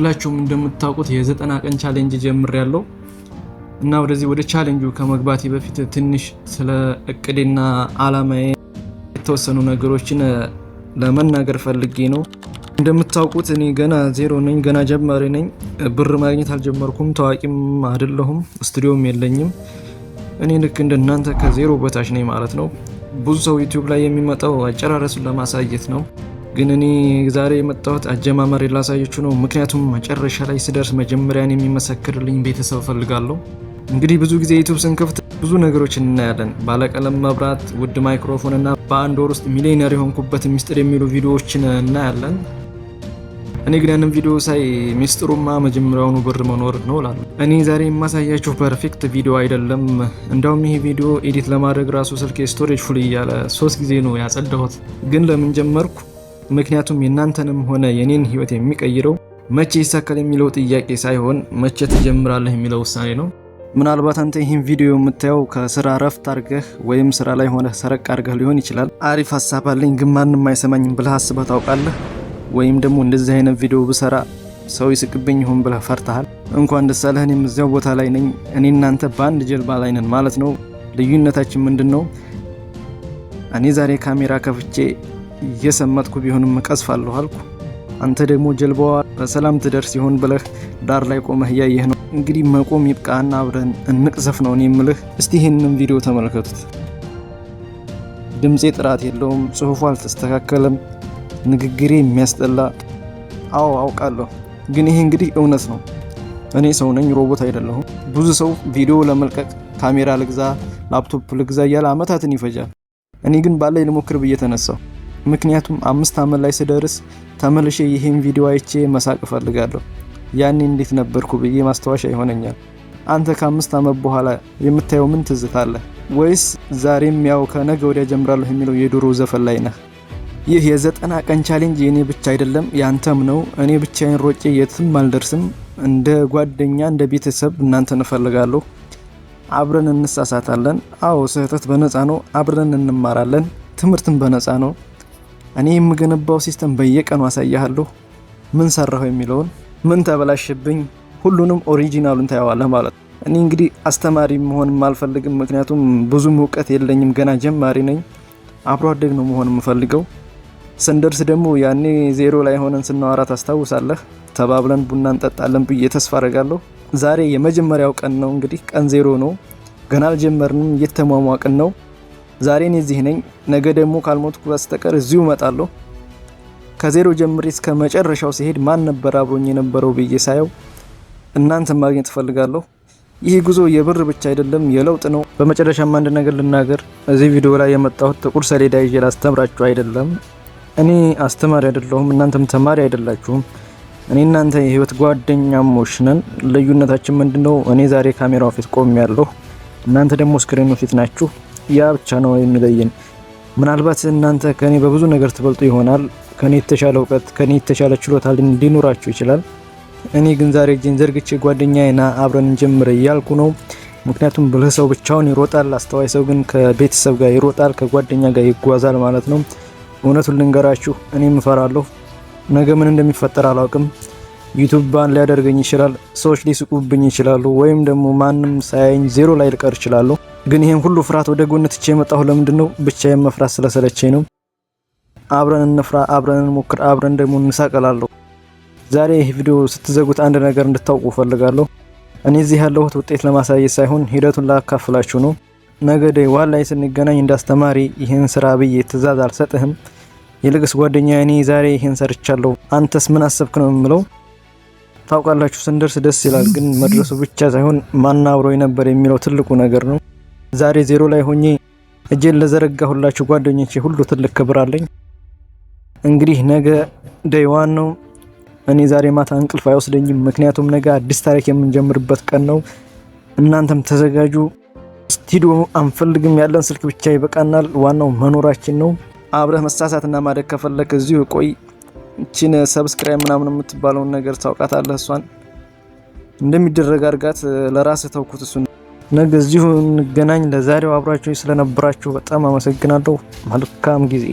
ሁላችሁም እንደምታውቁት የ90 ቀን challenge ጀምሬያለሁ እና ወደዚህ ወደ ቻሌንጁ ከመግባቴ በፊት ትንሽ ስለ እቅዴና አላማዬ የተወሰኑ ነገሮችን ለመናገር ፈልጌ ነው። እንደምታውቁት እኔ ገና ዜሮ ነኝ፣ ገና ጀማሪ ነኝ። ብር ማግኘት አልጀመርኩም፣ ታዋቂም አይደለሁም፣ ስቱዲዮም የለኝም። እኔ ልክ እንደናንተ ከዜሮ በታች ነኝ ማለት ነው። ብዙ ሰው YouTube ላይ የሚመጣው አጨራረሱን ለማሳየት ነው። ግን እኔ ዛሬ የመጣሁት አጀማመር ላሳያችሁ ነው። ምክንያቱም መጨረሻ ላይ ስደርስ መጀመሪያን የሚመሰክርልኝ ቤተሰብ እፈልጋለሁ። እንግዲህ ብዙ ጊዜ YouTube ስንከፍት ብዙ ነገሮችን እናያለን። ባለቀለም መብራት፣ ውድ ማይክሮፎን እና በአንድ ወር ውስጥ ሚሊዮነር የሆንኩበት ሚስጥር የሚሉ ቪዲዮዎችን እናያለን። እኔ ግን ያንን ቪዲዮ ሳይ ሚስጥሩማ መጀመሪያውኑ ብር መኖር ነው እላለሁ። እኔ ዛሬ የማሳያችሁ perfect ቪዲዮ አይደለም። እንደውም ይሄ ቪዲዮ edit ለማድረግ ራሱ ስልኬ storage full እያለ ሶስት ጊዜ ነው ያጸዳሁት። ግን ለምን ጀመርኩ? ምክንያቱም የእናንተንም ሆነ የኔን ህይወት የሚቀይረው መቼ ይሳካል የሚለው ጥያቄ ሳይሆን መቼ ትጀምራለህ የሚለው ውሳኔ ነው። ምናልባት አንተ ይህን ቪዲዮ የምታየው ከስራ ረፍት አድርገህ ወይም ስራ ላይ ሆነህ ሰረቅ አድርገህ ሊሆን ይችላል። አሪፍ ሀሳብ አለኝ ግን ማንም አይሰማኝም ብለህ አስበህ ታውቃለህ? ወይም ደግሞ እንደዚህ አይነት ቪዲዮ ብሰራ ሰው ይስቅብኝ ይሆን ብለህ ፈርተሃል? እንኳን ደስ አለህ። እኔም እዚያው ቦታ ላይ ነኝ። እኔና አንተ በአንድ ጀልባ ላይ ነን ማለት ነው። ልዩነታችን ምንድን ነው? እኔ ዛሬ ካሜራ ከፍቼ እየሰመጥኩ ቢሆንም እቀዝፋለሁ አልኩ። አንተ ደግሞ ጀልባዋ በሰላም ትደርስ ይሆን ብለህ ዳር ላይ ቆመህ እያየህ ነው። እንግዲህ መቆም ይብቃና አብረን እንቅዘፍ ነው እኔ የምልህ። እስቲ ይህንን ቪዲዮ ተመልከቱት። ድምፄ ጥራት የለውም፣ ጽሁፉ አልተስተካከለም፣ ንግግሬ የሚያስጠላ። አዎ አውቃለሁ፣ ግን ይሄ እንግዲህ እውነት ነው። እኔ ሰው ነኝ፣ ሮቦት አይደለሁም። ብዙ ሰው ቪዲዮ ለመልቀቅ ካሜራ ልግዛ፣ ላፕቶፕ ልግዛ እያለ አመታትን ይፈጃል። እኔ ግን ባለኝ ልሞክር ብዬ ተነሳሁ። ምክንያቱም 5 ዓመት ላይ ስደርስ ተመልሼ ይሄን ቪዲዮ አይቼ መሳቅ እፈልጋለሁ። ያኔ እንዴት ነበርኩ ብዬ ማስታወሻ ይሆነኛል። አንተ ከ5 ዓመት በኋላ የምታየው ምን ትዝታ አለህ? ወይስ ዛሬም ያው ከነገ ወዲያ ጀምራለሁ የሚለው የድሮ ዘፈን ላይ ነህ? ይህ የ90 ቀን challenge የኔ ብቻ አይደለም፣ ያንተም ነው። እኔ ብቻዬን ሮጬ የትም አልደርስም። እንደ ጓደኛ፣ እንደ ቤተሰብ እናንተን እፈልጋለሁ። አብረን እንሳሳታለን። አዎ፣ ስህተት በነፃ ነው። አብረን እንማራለን። ትምህርትም በነፃ ነው። እኔ የምገነባው system በየቀኑ አሳያለሁ። ምን ሰራሁ የሚለውን፣ ምን ተበላሸብኝ፣ ሁሉንም original ኡን ታየዋለህ ማለት ነው። እኔ እንግዲህ አስተማሪ መሆንም አልፈልግም፣ ምክንያቱም ብዙም እውቀት የለኝም፣ ገና ጀማሪ ነኝ። አብሮ አደግ ነው መሆን የምፈልገው። ስንደርስ ደግሞ ያኔ ዜሮ ላይ ሆነን ስናወራ ታስታውሳለህ። ተባብለን ቡና እንጠጣለን ብዬ ተስፋ አደርጋለሁ። ዛሬ የመጀመሪያው ቀን ነው፣ እንግዲህ ቀን ዜሮ ነው። ገና አልጀመርንም፣ እየተሟሟቅን ነው። ዛሬ እኔ እዚህ ነኝ፣ ነገ ደግሞ ካልሞትኩ በስተቀር እዚሁ እመጣለሁ። ከዜሮ ጀምሬ እስከ መጨረሻው ስሄድ ማን ነበር አብሮኝ የነበረው ብዬ ሳየው እናንተን ማግኘት እፈልጋለሁ። ይህ ጉዞ የብር ብቻ አይደለም፣ የለውጥ ነው። በመጨረሻም አንድ ነገር ልናገር። እዚህ ቪዲዮ ላይ የመጣሁት ጥቁር ሰሌዳ ይዤ ላስተምራችሁ አይደለም። እኔ አስተማሪ አይደለሁም፣ እናንተም ተማሪ አይደላችሁም። እኔ እናንተ የህይወት ጓደኛሞች ነን። ልዩነታችን ምንድነው? እኔ ዛሬ ካሜራው ፊት ቆሜያለሁ፣ እናንተ ደግሞ screen ኑ ፊት ናችሁ። ያ ብቻ ነው የሚለየን። ምናልባት እናንተ ከኔ በብዙ ነገር ትበልጡ ይሆናል። ከኔ የተሻለ እውቀት፣ ከኔ የተሻለ ችሎታ ሊኖራችሁ ይችላል። እኔ ግን ዛሬ እጄን ዘርግቼ ጓደኛዬ ና አብረን እንጀምር እያልኩ ነው። ምክንያቱም ብልህ ሰው ብቻውን ይሮጣል፣ አስተዋይ ሰው ግን ከቤተሰብ ጋር ይሮጣል፣ ከጓደኛ ጋር ይጓዛል ማለት ነው። እውነቱን ልንገራችሁ፣ እኔም እፈራለሁ። ነገ ምን እንደሚፈጠር አላውቅም። YouTube ban ሊያደርገኝ ይችላል፣ ሰዎች ሊስቁብኝ ይችላሉ፣ ወይም ደግሞ ማንም ሳያየኝ ዜሮ ላይ ልቀር እችላለሁ። ግን ይሄን ሁሉ ፍርሃት ወደ ጎን ትቼ የመጣሁ ለምንድን ነው? ብቻዬን መፍራት ስለሰለቸኝ ነው። አብረን እንፍራ፣ አብረን እንሞክር፣ አብረን ደግሞ እንሳቅ እላለሁ። ዛሬ ይህ ቪዲዮ ስትዘጉት አንድ ነገር እንድታውቁ እፈልጋለሁ። እኔ እዚህ ያለሁት ውጤት ለማሳየት ሳይሆን ሂደቱን ላካፍላችሁ ነው። ነገ day one ላይ ስንገናኝ እንዳስተማሪ ይህን ስራ ብዬ ትዕዛዝ አልሰጥህም። ይልቅስ ጓደኛ እኔ ዛሬ ይህን ሰርቻለሁ፣ አንተስ ምን አሰብክ ነው የምለው። ታውቃላችሁ፣ ስንደርስ ደስ ይላል፣ ግን መድረሱ ብቻ ሳይሆን ማን አብሮኝ ነበር የሚለው ትልቁ ነገር ነው። ዛሬ ዜሮ ላይ ሆኜ እጄን ለዘረጋሁላችሁ ጓደኞቼ ሁሉ ትልቅ ክብር አለኝ። እንግዲህ ነገ day one ነው። እኔ ዛሬ ማታ እንቅልፍ አይወስደኝም፣ ምክንያቱም ነገ አዲስ ታሪክ የምንጀምርበት ቀን ነው። እናንተም ተዘጋጁ። ስቱዲዮ አንፈልግም፣ ያለን ስልክ ብቻ ይበቃናል። ዋናው መኖራችን ነው። አብረህ መሳሳትና ማደግ ከፈለክ እዚሁ ቆይ። እቺን subscribe ምናምን የምትባለውን ነገር ታውቃታለህ። እሷን እንደሚደረግ አድርጋት። ለራስህ ተውኩት እሱን። ነገ እዚሁ እንገናኝ። ለዛሬው አብራችሁ ስለነበራችሁ በጣም አመሰግናለሁ። መልካም ጊዜ።